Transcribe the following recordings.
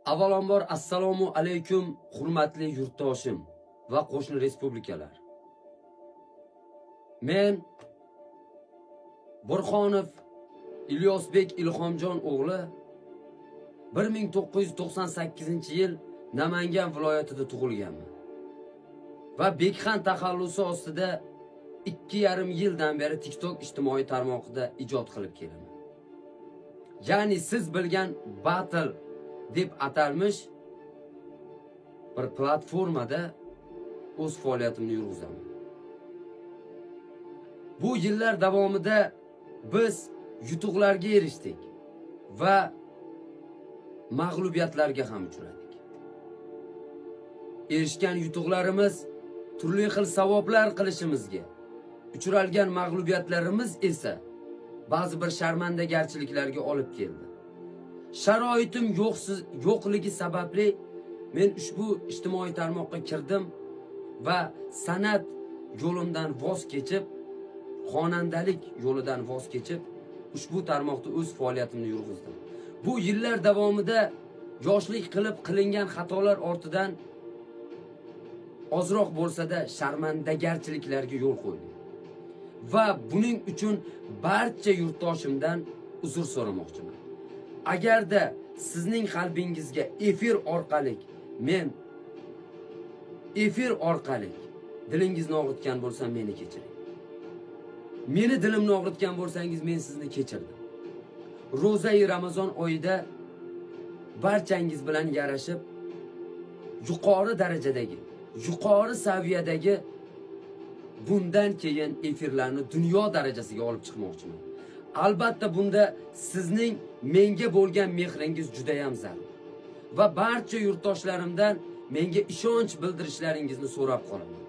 Avvalambor assalomu alaykum hurmatli yurtdoshim va qo'shni respublikalar. Men Burxonov Ilyosbek Ilhomjon o'g'li 1998-yil Namangan viloyatida tug'ilganman. Va Bekxan taxallusi ostida 2,5 yildan beri TikTok ijtimoiy tarmog'ida ijod qilib kelaman. Ya'ni siz bilgan Battle deb atalmish bir platformada o'z faoliyatimni yurg'izaman. Bu yillar davomida biz yutuqlarga erishdik va mag'lubiyatlarga ham uchradik. Erishgan yutuqlarimiz turli xil savoblar qilishimizga, uchralgan mag'lubiyatlarimiz esa ba'zi bir sharmandagarchiliklarga olib keldi. Sharoitim yo'qligi sababli men ushbu ijtimoiy tarmoqqa kirdim va san'at yo'limdan voz kechib, xonandalik yo'lidan voz kechib, ushbu tarmoqda o'z faoliyatimni yurg'izdim. Bu yillar davomida yoshlik qilib qilingan xatolar ortidan ozroq bo'lsa-da sharmandagarchiliklarga yo'l qo'ydim. Va buning uchun barcha yurtdoshimdan uzr so'ramoqchiman. Agarda sizning qalbingizga efir orqali men dilingizni og'ritgan bo'lsam meni kechiring. Meni dilimni og'ritgan bo'lsangiz men sizni kechirdim. Ro'zai Ramazon oyida barchangiz bilan yarashib yuqori darajadagi, yuqori saviyadagi bundan keyin efirlarni dunyo darajasiga olib chiqmoqchiman. Albatta bunda sizning menga bo'lgan mehringiz juda ham zarur. Va barcha yurtdoshlarimdan menga ishonch bildirishlaringizni so'rab qolaman.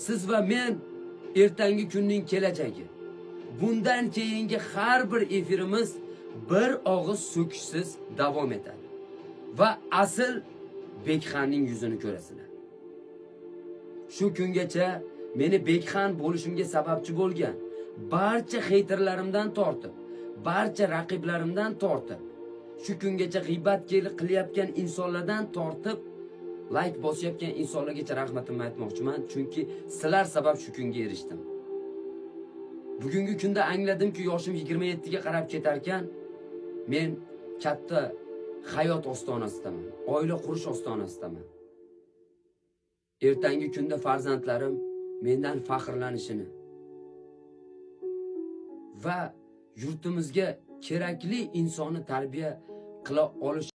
Siz va men ertangi kunning kelajagi. Bundan keyingi har bir efirimiz bir og'iz so'kishsiz davom etadi. Va asl Bekxanning yuzini ko'rasizlar. Shu kungacha meni Bekxan bo'lishimga sababchi bo'lgan barcha heyterlarimdan tortib, barcha raqiblarimdan tortib, shu kungacha g'iybat qilayotgan insonlardan tortib, like bosayotgan insonlargacha rahmatimni aytmoqchiman, chunki sizlar sabab shu kunga erishdim. Bugungi kunda angladimki, yoshim 27 ga qarab ketarkan, men katta hayot ostonasidaman, oila qurish ostonasidaman. Ertangi kunda farzandlarim mendan faxrlanishini va yurtimizga kerakli insonni tarbiya qila olish